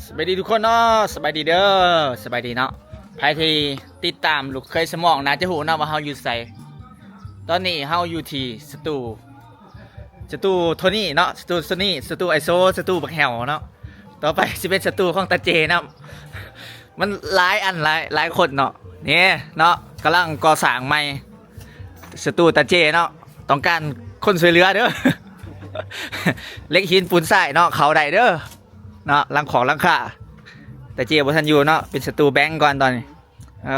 ສະບາຍດີທຸກຄົນເນາະ ສະບາຍດີເດີ ສະບາຍດີເນາະ. ໃຜທີ່ຕິດຕາມລູກເຂີຍສະໝອງໜ້າຈະຮູ້ເນາະວ່າເຮົາຢູ່ໃສ. ຕອນນີ້ເຮົາຢູ່ທີ່ສະຕູ ສະຕູໂທນີ້ເນາະ ສະຕູໂທນີ້ ສະຕູໄອໂຊ ສະຕູບັກແຫ້ວເນາະ. ຕໍ່ໄປຊິເປັນສະຕູຂອງຕາເຈເນາະ ມັນຫຼາຍອັນຫຼາຍ ຫຼາຍຄົນເນາະ. ນີ້ເນາະ ກຳລັງກໍ່ສ້າງໃໝ່ ສະຕູຕາເຈເນາະ ຕ້ອງການຄົນຊ່ວຍເຫຼືອເດີ. ເຫຼັກຫີນປູນຊາຍເນາະ ເຂົ້າໄດ້ເດີເນາະ ຫຼັງຂອງຫຼັງຄາ. ຕາເຈບໍ່ທັນຢູ່ເນາະ ເປັນສະຕູແບັງກ່ອນຕອນນີ້. ເອີ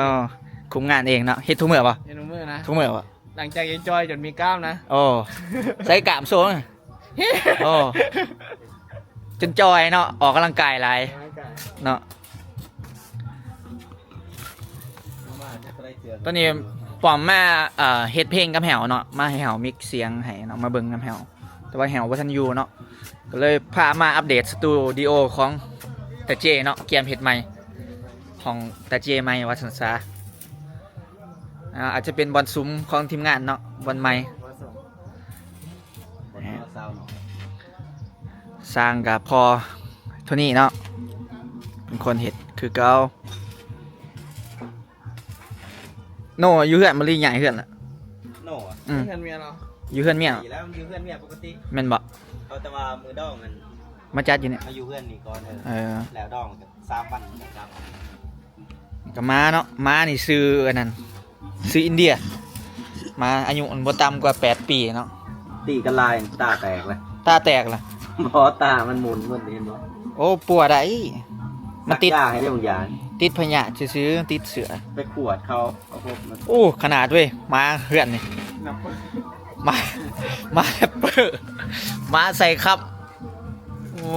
ຄຸມງານເອງເນາະ ເຮັດທຸກມື້ບໍ່? ເຮັດທຸກມື້ນະ ທຸກມື້ບໍ່? ຫຼັງຈາກໄອ້ຈ້ອຍຈົນມີກ້າມນະ. ໂອ້ ໃສ່ກ້າມໂຊ. ໂອ້ ຈົນຈ່ອຍເນາະ ອອກກຳລັງກາຍຫຼາຍເນາະ. ຕອນນີ້ປ້ອມມາ ເອີ ເຮັດເພງກັບແຫ້ວເນາະ ມາໃຫ້ແຫ້ວມິກສຽງໃຫ້ເນາະ ມາເບິ່ງນຳແຫ້ວ ແຕ່ວ່າແຫ້ວບໍ່ທັນຢູ່ເນາະ ກໍເລີຍພາມາອັບເດດສະຕູດິໂອຂອງຕາເຈເນາະ ກຽມເຮັດໃໝ່ ຂອງຕາເຈໃໝ່ວ່າຊັ້ນຊະ. ອາ ອາດຈະເປັນບ່ອນສຸມຂອງທີມງານເນາະ ບ່ອນໃໝ່. ຊ່າງກະພໍ່ໂທນີ້ເນາະ ເປັນຄົນເຮັດຄືເກົ່າ. ໂນ ຢູ່ເຮືອນ ມາລີຍ້າຍເຮືອນລະ. ໂນ ອືມ ເຮືອນເມຍເນາະ ຢູ່ເຮືອນເມຍ. ດີແລ້ວ ມັນຢູ່ເຮືອນເມຍປົກກະຕິ ແມ່ນບໍ່? ເອົາແຕ່ວ່າມື້ດອງນັ້ນ ມາຈັດຢູ່ນີ້ ມາຢູ່ເຮືອນນີ້ກ່ອນ. ເອີ ເອີ ແລ້ວດອງສາມວັນກໍກັບ ກໍມາເນາະ. ໝານີ້ຊື່ອັນນັ້ນ ຊື່ອິນເດຍ ໝາອາຍຸມັນບໍ່ຕ່ຳກວ່າແປດປີເນາະ. ຕີກັນຫຼາຍ ຕາແຕກລະ ຕາແຕກລະ. ບໍ່ ຕາມັນໝຸນໝົດ ເຫັນບໍ່? ໂອ້ ປົວໄດ້ ມັນຕິດ ສັກຢາໃຫ້ໄດ້ບາງຢ່າງ ຕິດພະຍາດຊື່ໆ ຕິດເຊື້ອ ໄປກວດເຂົາ ເຂົາພົບມັນ. ໂອ້ ຂະໜາດເວີຍ ໝາເຮືອນນີ້ ໝາ ໝາແຣັບເປີ ໝາໃສ່ຄັບ. ໂອ້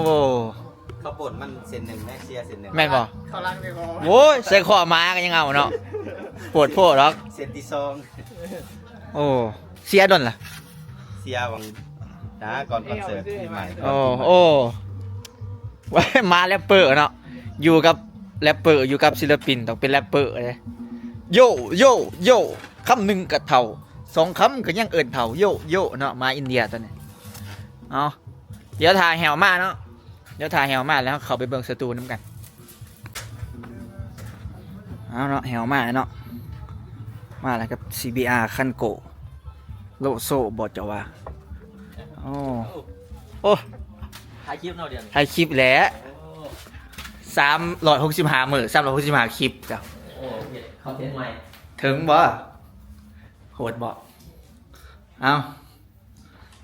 ເຂົາປົ່ນມັນເສັ້ນໜຶ່ງນະ ເສຍເສັ້ນໜຶ່ງ ແມ່ນບໍ່? ເຂົາລັກໃສ່ຄໍ ໂອ້ຍ ໃສ່ຄໍໝາກໍຍັງເອົາເນາະ ໂພດໂພດດອກ ເສັ້ນທີສອງ. ໂອ້ ເສຍດົນລະ ເສຍຫວ່າງນະ ກ່ອນຄອນເສີດປີໃໝ່. ໂອ້ ໂອ້ ໝາແຣັບເປີເນາະ ຢູ່ກັບແຣັບເປີ ຢູ່ກັບສິລະປິນຕ້ອງເປັນແຣັບເປີເດ້. ໂຢ ໂຢ ໂຢ ຄຳໜຶ່ງກໍເຖົ້າ ສອງຄຳກໍຍັງເອີ້ນເຖົ້າ ໂຢ ໂຢ ເນາະ ໝາອິນເດຍຕົວນີ້. ເອົາ ດຽວຖ້າແຫ້ວມາເນາະ ດຽວຖ້າແຫ້ວມາແລ້ວເຮົາເຂົ້າໄປເບິ່ງສະຕູນຳກັນ. ເອົາເນາະ ແຫ້ວມາເນາະ ມາແລ້ວກັບ ຊີບີອາ ຄັນໂກ ໂລໂຊ ບໍ່ເຈົ້າວ່າ. ໂອ້ ໂອ້ ຖ່າຍຄລິບເນາະ ດຽວນີ້ ຖ່າຍຄລິບແຫຼະ. ໂອ້ ສາມຮ້ອຍຫົກສິບຫ້າມື້ ສາມຮ້ອຍຫົກສິບຫ້າຄລິບເຈົ້າ. ໂອ້ ເຮັດຄອນເທັນໃໝ່ ເຖິງບໍ່? ໂຫດບໍ່? ເອົາ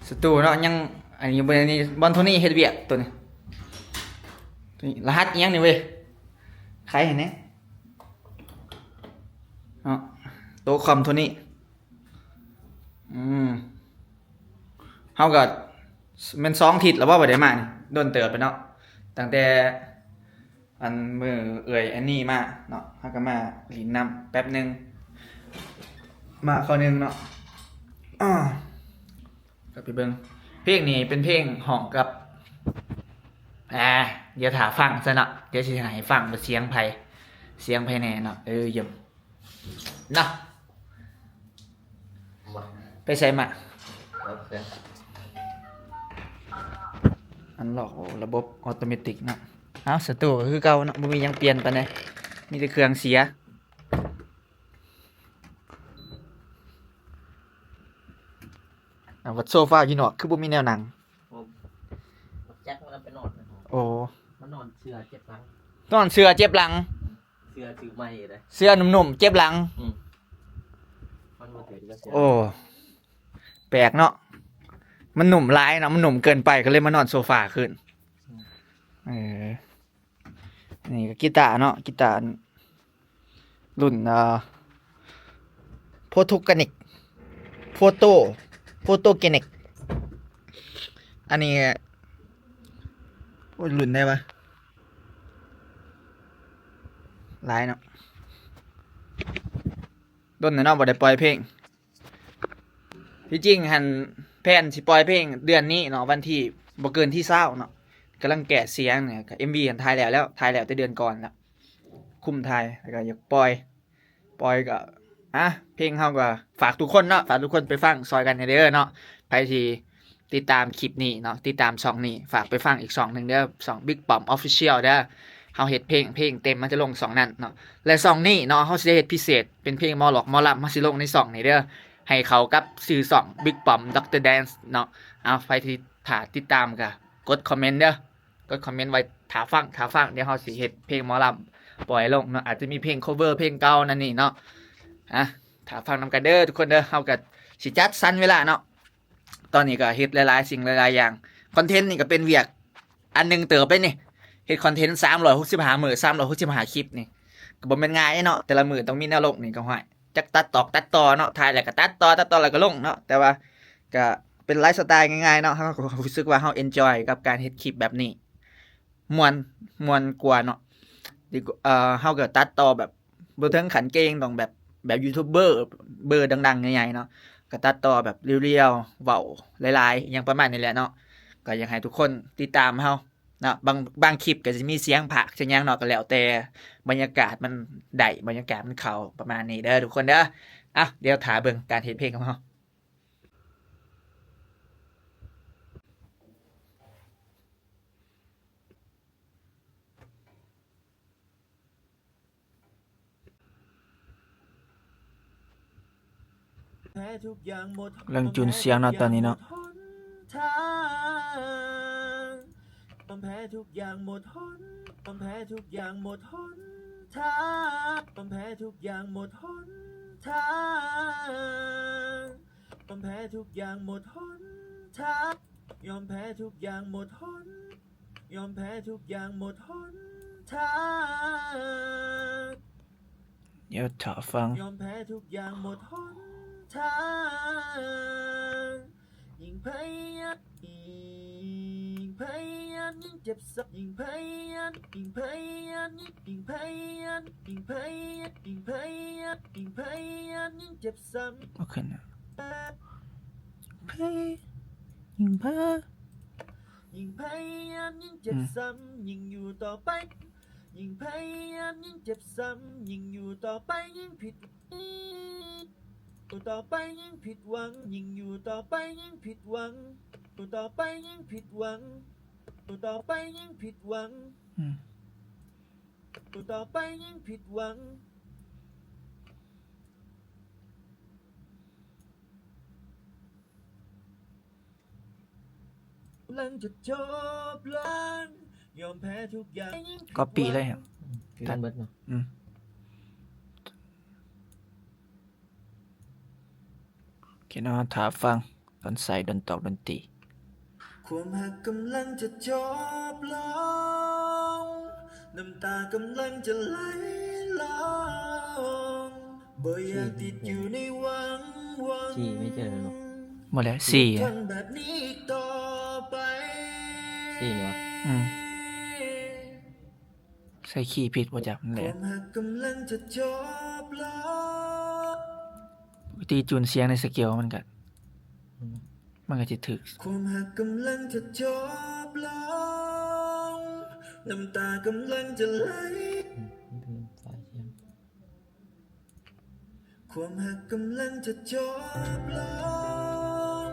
ສະຕູເນາະ ຍັງ ອັນນີ້ບໍ່ໄດ້ ນີ້ບ່ອນໂທນີ້ເຮັດວຽກໂຕນີ້ ໂຕນີ້ລະຫັດອີ່ຫຍັງນີ້ເວີຍ ໄຂໃຫ້ແດ່ເນາະ ໂຕຄອມໂທນີ້. ອືມ ເຮົາກໍແມ່ນສອງທິດແລ້ວບໍ່ ບໍ່ໄດ້ມານີ້ ດົນເຕີບແລ້ວເນາະ ຕັ້ງແຕ່ ອັນມື້ເອື້ອຍແອນນີມາເນາະ ເຮົາກໍມາຫຼິ້ນນຳແປັບໜຶ່ງ ມາຄາວໜຶ່ງເນາະ. ອາ ກໍໄປເບິ່ງ ເພງນີ້ເປັນເພງຮ້ອງກັບ ອາ ດຽວຖ້າຟັງຊະເນາະ ດຽວຊິໃຫ້ຟັງວ່າສຽງໃຜ ສຽງໃຜແດ່ເນາະ. ເອີ ຢ້ຽມ ເນາະ ໄປໃສມາ? ອັນລັອກ ໂອ້ ລະບົບອໍໂຕເມຕິກເນາະ. ເອົ້າ ສະຕູກໍຄືເກົ່າເນາະ ບໍ່ມີຫຍັງປ່ຽນປານໃດ ມີແຕ່ເຄື່ອງເສຍ. ເອົາ ວັດໂຊຟາຢູ່ນອກ ຄືບໍ່ມີແນວນັ່ງ? ໂອ້ ແຈັກມັນໄປນອນ ໂອ້ ມານອນເຊື່ອເຈັບຫຼັງ ນອນເຊື່ອເຈັບຫຼັງ. ເສື້ອຊື້ໃໝ່ເດ້ ເສື້ອໜຸ່ມໆ ເຈັບຫຼັງ. ອືມ ມັນບໍ່ຖືກກັບເສື້ອ. ໂອ້ ແປກເນາະ ມັນໜຸ່ມຫຼາຍເນາະ ມັນໜຸ່ມເກີນໄປ ກໍເລີຍມານອນໂຊຟາຄືນ. ອືມ ເອີ ນີ້ກໍກີຕາເນາະ ກີຕາລຸ້ນ ເອີ ໂພໂທເກນິກ ໂຟໂຕ ໂຟໂຕເກນິກ. ອັນນີ້ ໂອ້ຍ ລຸ້ນໃດວະ? ຫຼາຍເນາະ ດົນແລ້ວເນາະ ບໍ່ໄດ້ປ່ອຍເພງ. ທີ່ຈິງຫັ້ນແພນຊິປ່ອຍເພງເດືອນນີ້ເນາະ ວັນທີ ບໍ່ເກີນທີຊາວເນາະ. ກຳລັງແກະສຽງນີ້ ເອັມວີຫັ້ນຖ່າຍແລ້ວ ແລ້ວ ຖ່າຍແລ້ວແຕ່ເດືອນກ່ອນແລ້ວ ຄຸມຖ່າຍ ແລ້ວກໍຢາກປ່ອຍ ປ່ອຍກໍ ອາ ເພງເຮົາກໍຝາກທຸກຄົນເນາະ ຝາກທຸກຄົນໄປຟັງຊ່ອຍກັນແດ່ເດີເນາະ. ໃຜທີ່ຕິດຕາມຄລິບນີ້ເນາະ ຕິດຕາມຊ່ອງນີ້ ຝາກໄປຟັງອີກຊ່ອງໜຶ່ງເດີ ຊ່ອງ Big Pom Official ເດີ. ເຮົາເຮັດເພງ ເພງເຕັມມັນຈະລົງຊ່ອງນັ້ນເນາະ ແລະ ຊ່ອງນີ້ເນາະ ເຮົາຊິເຮັດພິເສດເປັນເພງໝໍລັອກໝໍລຳ ເຮົາຊິລົງໃນຊ່ອງນີ້ເດີ ໃຫ້ເຂົ້າກັບຊື່ຊ່ອງ Big Bomb Doctor Dance ເນາະ. ເອົາ ໃຜທີ່ຖ້າຕິດຕາມກໍກົດຄອມເມັນເດີ ກົດຄອມເມັນໄວ້ຖ້າຟັງ ຖ້າຟັງ ດຽວເຮົາຊິເຮັດເພງໝໍລຳປ່ອຍລົງເນາະ ອາດຈະມີເພງ cover ເພງເກົ່ານັ້ນນີ້ເນາະ. ອ່ະ ຖ້າຟັງນຳກັນເດີທຸກຄົນເດີ ເຮົາກໍຊິຈັດສັນເວລາເນາະ. ຕອນນີ້ກໍເຮັດຫຼາຍໆສິ່ງຫຼາຍໆຢ່າງ ຄອນເທັນນີ້ກໍເປັນວຽກອັນໜຶ່ງເຕີບເດ້ນີ້ ເຮັດຄອນເທັນສາມຮ້ອຍຫົກສິບຫ້າມື້ ສາມຮ້ອຍຫົກສິບຫ້າຄລິບນີ້ ກໍບໍ່ແມ່ນງ່າຍເນາະ ແຕ່ລະມື້ຕ້ອງມີແນວລົງນີ້ກໍ ຫ້ວຍ ຈັກຕັດຕອກຕັດຕໍ່ເນາະ ຖ່າຍແລ້ວກໍຕັດຕໍ່ ຕັດຕໍ່ແລ້ວກໍລົງເນາະ ແຕ່ວ່າກໍເປັນໄລຟ໌ສະໄຕງ່າຍໆເນາະ ເຮົາກໍຮູ້ສຶກວ່າເຮົາ enjoy ກັບການເຮັດຄລິບແບບນີ້ ມ່ວນ ມ່ວນກວ່າເນາະ ດີກວ່າ ເອີ ເຮົາກໍຕັດຕໍ່ແບບ ບໍ່ເຖິງຂັ້ນເກັ່ງ ຕ້ອງແບບ ແບບຢູທູບເບີ ເບີດັງໆໃຫຍ່ໆເນາະ ກໍຕັດຕໍ່ແບບລຽວໆ ເວົ້າຫຼາຍໆ ຫຍັງປະມານນີ້ແຫຼະເນາະ. ກໍຢາກໃຫ້ທຸກຄົນຕິດຕາມເຮົາເນາະ ບາງ ບາງຄລິບກໍຊິມີສຽງພາກສຽງຫຍັງເນາະ ກໍແລ້ວແຕ່ບັນຍາກາດມັນໄດ້ ບັນຍາກາດມັນເຂົ້າ ປະມານນີ້ເດີທຸກຄົນເດີ. ເອົາ ດຽວຖ້າເບິ່ງການເຮັດເພງຂອງເຮົາ. ແພ້ທຸກຢ່າງໝົດ ກຳລັງຈູນສຽງເນາະຕອນນີ້ເນາະ ຍອມແພ້ທຸກຢ່າງໝົດຫົນທາງ ຍອມແພ້ທຸກຢ່າງໝົດຫົນ ຍອມແພ້ທຸກຢ່າງໝົດຫົນທາງ ຍອມແພ້ທຸກຢ່າງໝົດຫົນທາງ ຍອມແພ້ທຸກຢ່າງໝົດຫົນທາງ ຍອມແພ້ທຸກຢ່າງໝົດຫົນ ຍອມແພ້ທຸກຢ່າງໝົດຫົນທາງ ດຽວຖ້າຟັງ ຍອມແພ້ທຸກຢ່າງໝົດຫົນທາງ ຍິ່ງພະຍາຍາມ ຍິ່ງພະຍາຍາມ ຍິ່ງເຈັບຊ້ຳ ຍິ່ງພະຍາຍາມ ຍິ່ງພະຍາຍາມ ຍິ່ງພະຍາຍາມ ຍິ່ງພະຍາຍາມ ຍິ່ງພະຍາຍາມ ຍິ່ງພະຍາຍາມ ຍິ່ງເຈັບຊ້ຳ ບໍ່ຂຶ້ນນະ ເພ ຍິ່ງພະ ຍິ່ງພະຍາຍາມ ຍິ່ງເຈັບຊ້ຳ ອືມ ຍິ່ງຢູ່ຕໍ່ໄປ ຍິ່ງພະຍາຍາມ ຍິ່ງເຈັບຊ້ຳ ຍິ່ງຢູ່ຕໍ່ໄປ ຍິ່ງຜິດ ຢູ່ຕໍ່ໄປ ຍິ່ງຜິດຫວັງ ຍິ່ງຢູ່ຕໍ່ໄປ ຍິ່ງຜິດຫວັງ ຢູ່ຕໍ່ໄປ ຍິ່ງຜິດຫວັງ ຢູ່ຕໍ່ໄປ ຍິ່ງຜິດຫວັງ ອືມ ຢູ່ຕໍ່ໄປ ຍິ່ງຜິດຫວັງ. ລັງຈະຈົບລົງ ຍອມແພ້ທຸກຢ່າງ ກັອບປີ້ເລີຍ ອືມ ຄືກັນເບິດເນາະ ອືມ ໂອເຄເນາະ ຖ້າຟັງ ຕອນໃສ່ດົນຕອກດົນຕີ ຄວາມຮັກກຳລັງຈະຈົບລົງ ນ້ຳຕາກຳລັງຈະໄຫຼລົງ ບໍ່ຢາກຕິດຢູ່ໃນວັງວອນ ຈີ ເມເຈີ ແມ່ນບໍ່? ບໍ່ແຫຼະ ຊີ ທຸກຄົນແບບນີ້ອີກຕໍ່ໄປ ຊີນີ້ຫວາ? ອືມ ໃສ່ຄີຜິດບໍ່ຈັກ ນັ້ນແຫຼະ ຄວາມຮັກກຳລັງຈະຈົບລົງ ປົກກະຕິຈູນສຽງໃນສະເກວມັນກະ ອືມ ມັນກະຈະຖືກ ຄວາມຮັກກຳລັງຈະຈົບລົງ ນ້ຳຕາກຳລັງຈະໄຫຼ ອືມ ມັນເປັນສາຍສຽງ ຄວາມຮັກກຳລັງຈະຈົບລົງ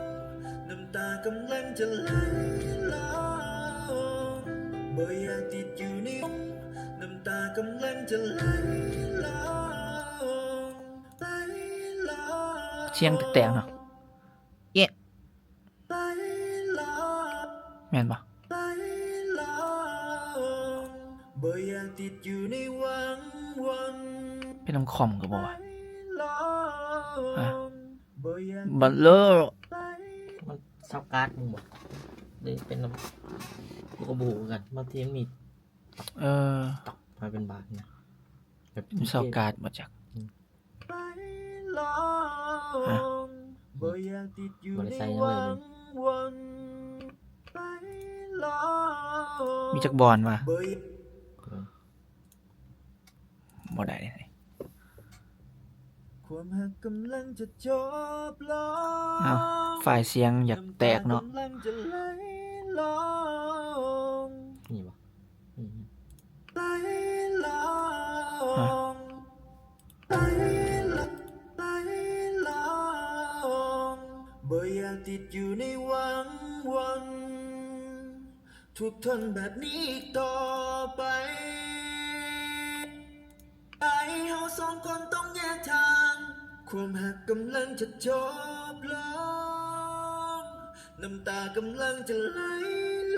ນ້ຳຕາກຳລັງຈະໄຫຼລົງ ບໍ່ຢາກຕິດຢູ່ໃນ ນ້ຳຕາກຳລັງຈະໄຫຼລົງ ໄຫຼລົງ ສຽງແຕກໆເນາະ ເອະ ໄຫຼລົງ ແມ່ນບໍ່? ໄຫຼລົງ ບໍ່ຢາກຕິດຢູ່ໃນວັງວອນ ເປັນນຳຄອມກໍບໍ່ວ່າ ໄຫຼລົງ ຮະ ບໍ່ຢາກ ບັດເລີ ມັນຊາວກາດມຶງບໍ່? ຫຼືເປັນນຳ ກູກໍບໍ່ຮູ້ຄືກັນ ບາງທີມັນມີ ເອີ ຕອກມາເປັນບາດນະ ແບບ ມັນຊາວກາດບໍ່ຈັກ ອືມ ໄຫຼລົງ ຮະ ບໍ່ຢາກຕິດຢູ່ໃນວັງວອນ ໄຫຼລົງ ມີຈັກບ່ອນວະ? ບໍ່ ບໍ່ໄດ້ເດ ຄວາມຮັກກຳລັງຈະຈົບລົງ ອ້າວ ຟາຍສຽງຢາກແຕກເນາະ ນ້ຳຕາກຳລັງຈະໄຫຼລົງ ນີ້ບໍ່? ອືມ ໄຫຼລົງ ຮະ ໄຫຼລົງ ໄຫຼລົງ ບໍ່ຢາກຕິດຢູ່ໃນວັງວອນ ທຸກທົນແບບນີ້ອີກຕໍ່ໄປ ຄວາມຮັກກຳລັງຈະຈອບລົງ ນ້ຳຕາກຳລັງຈະໄຫຼ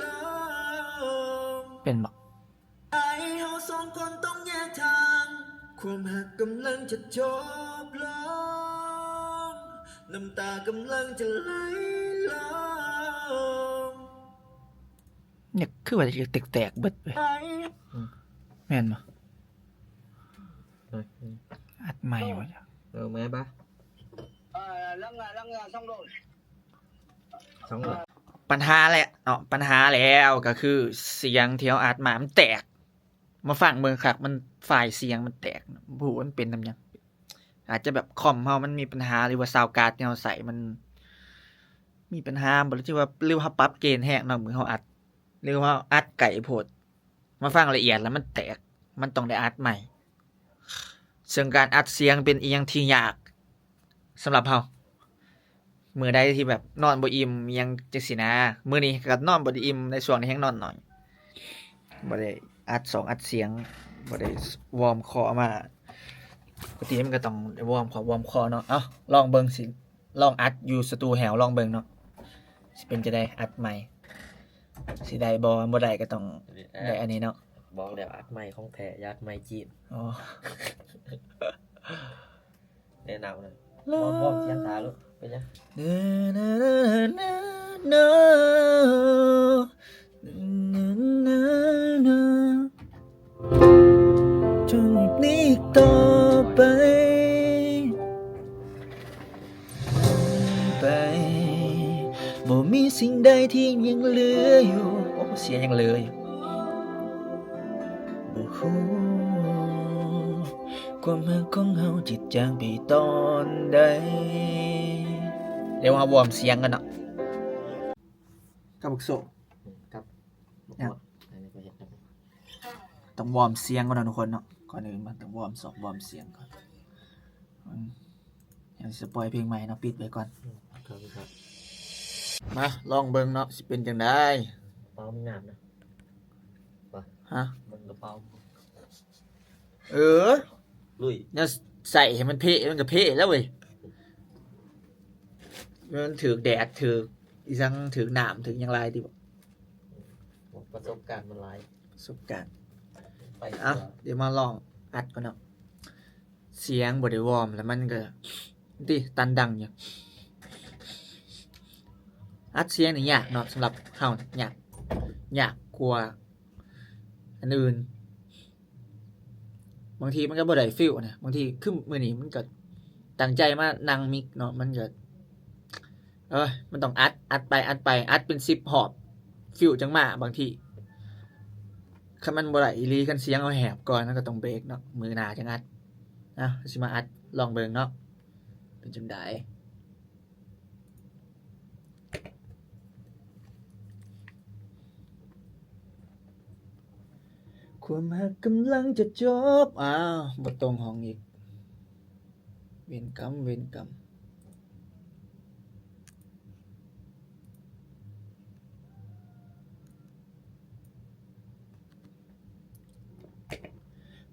ລົງ ເປັນບໍ່? ໃຈເຮົາສອງຄົນຕ້ອງແຍກທາງ ຄວາມຮັກກຳລັງຈະຈອບລົງ ນ້ຳຕາກຳລັງຈະໄຫຼລົງ ນີ້ຄືວ່າຈະແຕກໆເບິດເວີຍ ແມ່ນບໍ່? ອັດໃໝ່ບໍ່? ເອີ ແມ່ນປະ? ເອີ ລັງງາ ລັງງາ ສອງໂດນ ສອງໂດນ ປັນຫາແຫຼະເນາະ ປັນຫາແລ້ວກໍຄືສຽງທີ່ເຮົາອັດມາມັນແຕກ ມາຟັງເບິ່ງຄັກ ມັນ ຟາຍສຽງມັນແຕກ ບໍ່ຮູ້ມັນເປັນນຳຫຍັງ ອາດຈະແບບຄອມເຮົາມັນມີປັນຫາ ຫຼືວ່າຊາວກາດທີ່ເຮົາໃຊ້ມັນມີປັນຫາບໍ່ ຫຼືວ່າ ຫຼືວ່າເຮົາປັບເກນແຮງເນາະ ມື້ເຮົາອັດ ຫຼືວ່າເຮົາອັດໃກ້ໂພດ ມາຟັງລະອຽດແລ້ວມັນແຕກ ມັນຕ້ອງໄດ້ອັດໃໝ່ ເຊິ່ງການອັດສຽງເປັນອີ່ຫຍັງທີ່ຍາກສຳລັບເຮົາ ມື້ໃດທີ່ແບບນອນບໍ່ອີ່ມອີ່ຫຍັງຈັ່ງຊີ້ນະ ມື້ນີ້ກໍນອນບໍ່ໄດ້ອີ່ມ ໃນຊ່ວງນີ້ແຮງນອນໜ້ອຍ ບໍ່ໄດ້ອັດສອງອັດສຽງ ບໍ່ໄດ້ວອມຄໍມາ ປົກກະຕິມັນກໍຕ້ອງໄດ້ວອມຄໍວອມຄໍເນາະ ເອົ້າ ລອງເບິ່ງ ຊິລອງອັດຢູ່ສະຕູແຮວ ລອງເບິ່ງເນາະ ຊິເປັນຈັ່ງໃດ ອັດໃໝ່ ຊິໄດ້ບໍ່ ບໍ່ໄດ້ກໍຕ້ອງ ອັນນີ້ ໄດ້ອັນນີ້ເນາະ ບອກແລ້ວ ອັດໃໝ່ຂອງແທ້ ຢ່າອັດໃໝ່ຈີນ ອໍ ແນະນຳເລີຍ ວອມ ວອມສຽງຖ້າໂລດ ເປັນຫຍັງ? ຈະມີອີກຕໍ່ໄປ ໄປ ບໍ່ມີສິ່ງໃດທີ່ຍັງເຫຼືອຢູ່ ໂອ້ ສຽງຍັງເຫຼືອຢູ່ ບໍ່ຮູ້ ຄວາມຮັກຂອງເຮົາຈະຈາງໄປຕອນໃດ ດຽວເຮົາວອມສຽງກັນເນາະ ກັບບັກໂຊ ອືມ ກັບບັກ ຫຍັງ ອັນນີ້ກໍເຮັດ ຕ້ອງວອມສຽງກ່ອນເນາະທຸກຄົນເນາະ ກ່ອນອື່ນມັນຕ້ອງວອມຊອກວອມສຽງກ່ອນ ອືມ ຍັງສະປອຍເພງໃໝ່ເນາະ ປິດໄວ້ກ່ອນ ອືມ ມາລອງເບິ່ງເນາະ ຊິເປັນຈັ່ງໃດ ເປົ່າມັນງາມນະ ວ່າ ຮະ ເບິ່ງກະເປົາ ເອີ ລຸຍ ແນວໃສ່ໃຫ້ມັນເພະ ມັນກະເພະແລ້ວເວີຍ ມັນຖືກແດດ ຖືກອີ່ສັງ ຖືກນ້ຳ ຖືກຫຍັງຫຼາຍຕິ ປະສົບການມັນຫຼາຍ ປະສົບການ ໄປ ເອົ້າ ດຽວມາລອງອັດກ່ອນເນາະ ສຽງບໍ່ໄດ້ວອມ ແລ້ວມັນກະຕິ ຕັນດັງຢູ່ ອັດສຽງນີ້ຍາກເນາະ ສຳລັບເຮົາ ຍາກ ຍາກກວ່າອັນອື່ນ ບາງທີມັນກໍບໍ່ໄດ້ຟີລນະ ບາງທີຄືມື້ນີ້ມັນກໍຕັ້ງໃຈມານັ່ງມິກເນາະ ມັນກໍ ເອີຍ ມັນຕ້ອງອັດ ອັດໄປ ອັດໄປ ອັດເປັນສິບຮອບ ຟີລຈັ່ງມາ ບາງທີ ຄັນມັນບໍ່ໄດ້ອີ່ຫຼີ ຄັນສຽງເຮົາແຫບກ່ອນ ເຮົາກໍຕ້ອງເບຣກເນາະ ມື້ໜ້າຈັ່ງອັດ ເອົາ ຊິມາອັດລອງເບິ່ງເນາະ ເປັນຈັ່ງໃດ? ຄວາມຮັກກຳລັງຈະຈົບ ອ້າວ ບໍ່ຕົງຫ້ອງອີກ ເວນກຳ ເວນກຳ.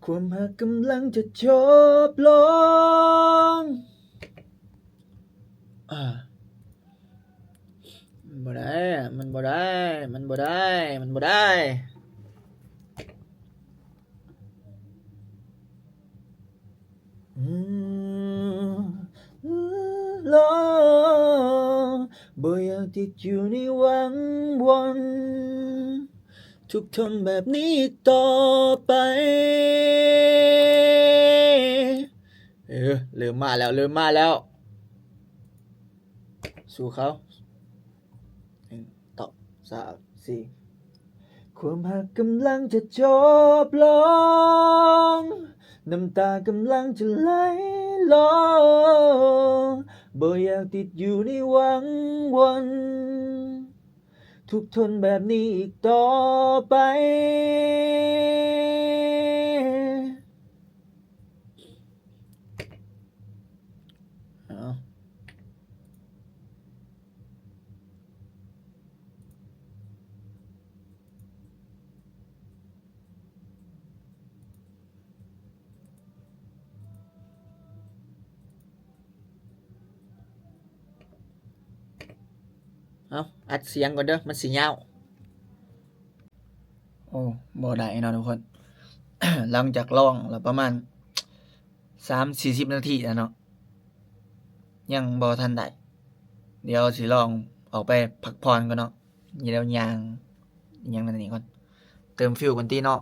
ຄວາມຮັກກຳລັງຈະຈົບລົງ ອາ ມັນບໍ່ໄດ້ ມັນບໍ່ໄດ້ ມັນບໍ່ໄດ້ ມັນບໍ່ໄດ້. ອືມ ລອ ບໍ່ຢາກຕິດຢູ່ໃນວັງວົນ ທຸກທົນແບບນີ້ອີກຕໍ່ໄປ. ເອີ ເລີ່ມມາແລ້ວ ເລີ່ມມາແລ້ວ ສູ້ເຂົາ ໜຶ່ງ ສອງ ສາມ ສີ່ ຄວາມຮັກກຳລັງຈະຈົບລົງ ນ້ຳຕາກຳລັງຈະໄຫຼລົງ ບໍ່ຢາກຕິດຢູ່ໃນວັງວົນ ທຸກທົນແບບນີ້ອີກຕໍ່ໄປ. ເອົາ. ເອົາ ອັດສຽງກ່ອນເດີ ມັນຊິຍາວ. ໂອ້ ບໍ່ໄດ້ເນາະທຸກຄົນ. ຫຼັງຈາກລອງແລ້ວປະມານສາມສີ່ສິບນາທີແລ້ວເນາະ ຍັງບໍ່ທັນໄດ້. ດຽວຊິລອງອອກໄປພັກຜ່ອນກ່ອນເນາະ. ດຽວຍ່າງອີ່ຫຍັງນັ້ນນີ້ກ່ອນ ເຕີມຟິວກ່ອນຕິເນາະ.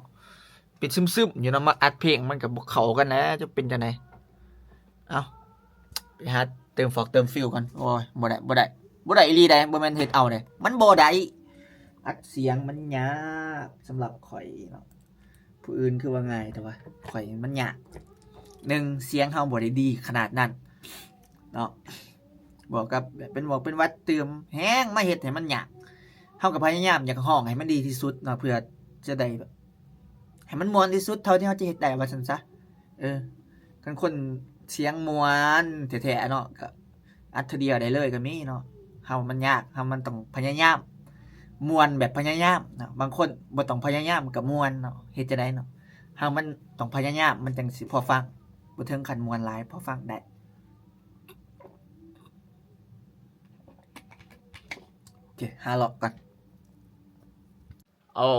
ເປັນຊຶມໆຢູ່ນຳ ມາອັດເພງມັນກໍບໍ່ເຂົ້າກັນແຫຼະ ຈະເປັນຈັ່ງໃດ. ເອົ້າ ໄປຫາເຕີມຟອກເຕີມຟິວກ່ອນ. ໂອ້ຍ ບໍ່ໄດ້ ບໍ່ໄດ້ ບໍ່ໄດ້ອີ່ຫຼີໃດ໋ ບໍ່ແມ່ນເຮັດເອົາໃດ໋ ມັນບໍ່ໄດ້. ອັດສຽງມັນຍາກສຳລັບຂ້ອຍເນາະ. ຜູ້ອື່ນຄືວ່າງ່າຍ ແຕ່ວ່າຂ້ອຍມັນຍາກ. ໜຶ່ງ ສຽງເຮົາບໍ່ໄດ້ດີຂະໜາດນັ້ນເນາະ ບວກກັບແບບເປັນຫວັດເປັນຫວັດຕື່ມແຮງ ມາເຮັດໃຫ້ມັນຍາກ. ເຮົາກໍພະຍາຍາມຢາກຮ້ອງໃຫ້ມັນດີທີ່ສຸດເນາະ ເພື່ອຈະໄດ້ແບບໃຫ້ມັນມ່ວນທີ່ສຸດເທົ່າທີ່ເຮົາຈະເຮັດໄດ້ວ່າຊັ້ນຊະ. ເອີ ຄັນຄົນສຽງມ່ວນແທ້ໆເນາະ ກໍອັດເທື່ອດຽວໄດ້ເລີຍກໍມີເນາະ. ເຮົາມັນຍາກ ເຮົາມັນຕ້ອງພະຍາຍາມ ມ່ວນແບບພະຍາຍາມເນາະ. ບາງຄົນບໍ່ຕ້ອງພະຍາຍາມກໍມ່ວນເນາະ. ເຮັດຈັ່ງໃດເນາະ? ເຮົາມັນຕ້ອງພະຍາຍາມ ມັນຈັ່ງຊິພໍຟັງ ບໍ່ເຖິງຂັ້ນມ່ວນຫຼາຍ ພໍຟັງໄດ້. ໂອເຄ ຫາເລາະກ່ອນ. ໂອ້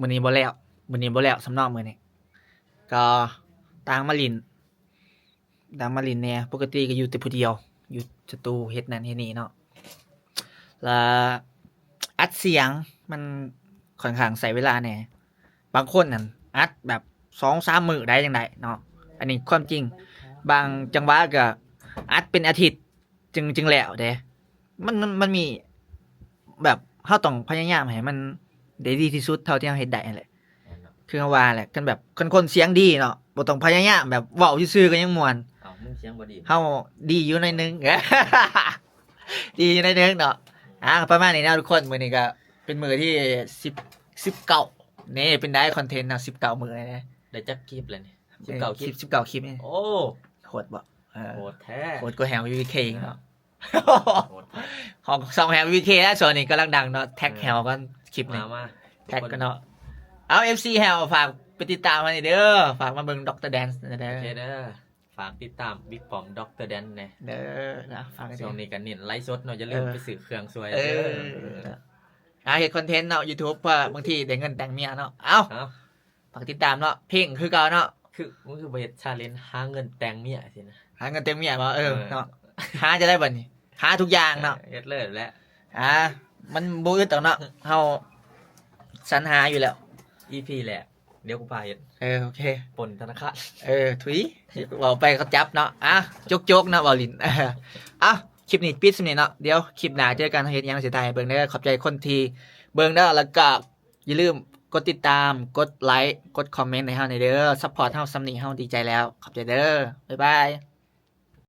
ມື້ນີ້ບໍ່ແລ້ວ ມື້ນີ້ບໍ່ແລ້ວ ສຳນອງມື້ນີ້ ກໍຕ່າງມາຫຼິ້ນ ຕ່າງມາຫຼິ້ນແດ່. ປົກກະຕິກໍຢູ່ແຕ່ຜູ້ດຽວ ຢູ່ສະຕູເຮັດນັ້ນເຮັດນີ້ເນາະ ລະອັດສຽງມັນຂ້ອນຂ້າງໃຊ້ເວລາແດ່. ບາງຄົນນັ້ນອັດແບບສອງສາມມື້ໄດ້ຈັ່ງໃດເນາະ. ອັນນີ້ຄວາມຈິງ ບາງຈັງຫວະກໍອັດເປັນອາທິດ ຈຶ່ງ ຈຶ່ງແລ້ວເດ້. ມັນ ມັນ ມັນມີແບບ ເຮົາຕ້ອງພະຍາຍາມໃຫ້ມັນໄດ້ດີທີ່ສຸດເທົ່າທີ່ເຮົາເຮັດໄດ້ຫັ້ນແຫຼະ. ແມ່ນເນາະ ຄືເຮົາວ່າແຫຼະ ຄັນແບບ ຄັນຄົນສຽງດີເນາະ ບໍ່ຕ້ອງພະຍາຍາມ ແບບເວົ້າຊື່ໆກໍຍັງມ່ວນ. ເອົ້າ ມຶງສຽງບໍ່ດີ ເຮົາດີຢູ່ໜ້ອຍໜຶ່ງ ດີຢູ່ໜ້ອຍໜຶ່ງເນາະ. ອ່າ ປະມານນີ້ເນາະທຸກຄົນ. ມື້ນີ້ກໍເປັນມື້ທີສິບ ສິບເກົ້າ ນີ້ ເປັນໄດ້ຄອນເທັນເນາະ ສິບເກົ້າມື້ແລ້ວ. ໄດ້ຈັກຄລິບແລ້ວນີ້? ເອີ ສິບເກົ້າຄລິບ ສິບ ສິບເກົ້າຄລິບນີ້. ໂອ້ ໂຫດບໍ່? ເອີ ໂຫດແທ້ ໂຫດກວ່າແຮວ ວີວີເຄ ອີກເນາະ. ໂຫດແທ້ ຂອງຊ່ອງແຮວ ວີວີເຄ ແລ້ວ ຊ່ວງນີ້ກຳລັງດັງເນາະ. ແທັກແຮວກ່ອນຄລິບນີ້ ມາ ມາ ແທັກກ່ອນເນາະ. ເອົາ ເອັຟຊີແຮວ ຝາກໄປຕິດຕາມໃຫ້ເດີ ຝາກມາເບິ່ງ Doctor Dance ແດ່ເດີ. ໂອເຄເດີ ຝາກຕິດຕາມ Big Pom Doctor Dance ແດ່ເດີເນາະ. ຝາກ ຊ່ວງນີ້ກໍເນັ້ນໄລຟ໌ສົດເນາະ ຢ່າລືມ ເອີ ໄປຊື້ເຄື່ອງຊ່ວຍ ເອີ ເດີ. ຫາເຮັດຄອນເທັນເນາະ ຢູທູບ ເພື່ອບາງທີໄດ້ເງິນແຕ່ງເມຍເນາະ. ເອົ້າ ເອົ້າ ຝາກຕິດຕາມເນາະ ເພງຄືເກົ່າເນາະ. ຄື ມຶງຄືບໍ່ເຮັດຊາເລັນຫາເງິນແຕ່ງເມຍຊີ້ນະ? ຫາເງິນແຕ່ງເມຍບໍ? ເອີ ເອີ ເນາະ ຫາຈັ່ງໃດບັດນີ້? ຫາທຸກຢ່າງເນາະ ເອີ ເຮັດເລີຍແຫຼະ. ອ່າ ມັນບໍ່ອຶດດອກເນາະ ເຮົາສັນຫາຢູ່ແລ້ວ. ອີພີແລກ ດຽວກູພາເຮັດ. ເອີ ໂອເຄ ປົນທະນາຄານ. ເອີ ທຸຍ ເວົ້າໄປເຂົາຈັບເນາະ. ອ່າ ໂຈກໆເນາະ ເວົ້າຫຼິ້ນ. ເອົ້າ ຄລິບນີ້ປິດສ່ຳນີ້ເນາະ. ດຽວຄລິບໜ້າເຈີກັນ ເຮົາເຮັດຫຍັງຊິຖ່າຍໃຫ້ເບິ່ງເດີ. ຂອບໃຈຄົນທີ່ເບິ່ງເດີ ແລ້ວກໍ ຢ່າລືມກົດຕິດຕາມ ກົດໄລ ກົດຄອມເມັນໃຫ້ເຮົາແດ່ເດີ. ຊັບພອດເຮົາສ່ຳນີ້ ເຮົາດີໃຈແລ້ວ. ຂອບໃຈເດີ ບາຍບາຍ.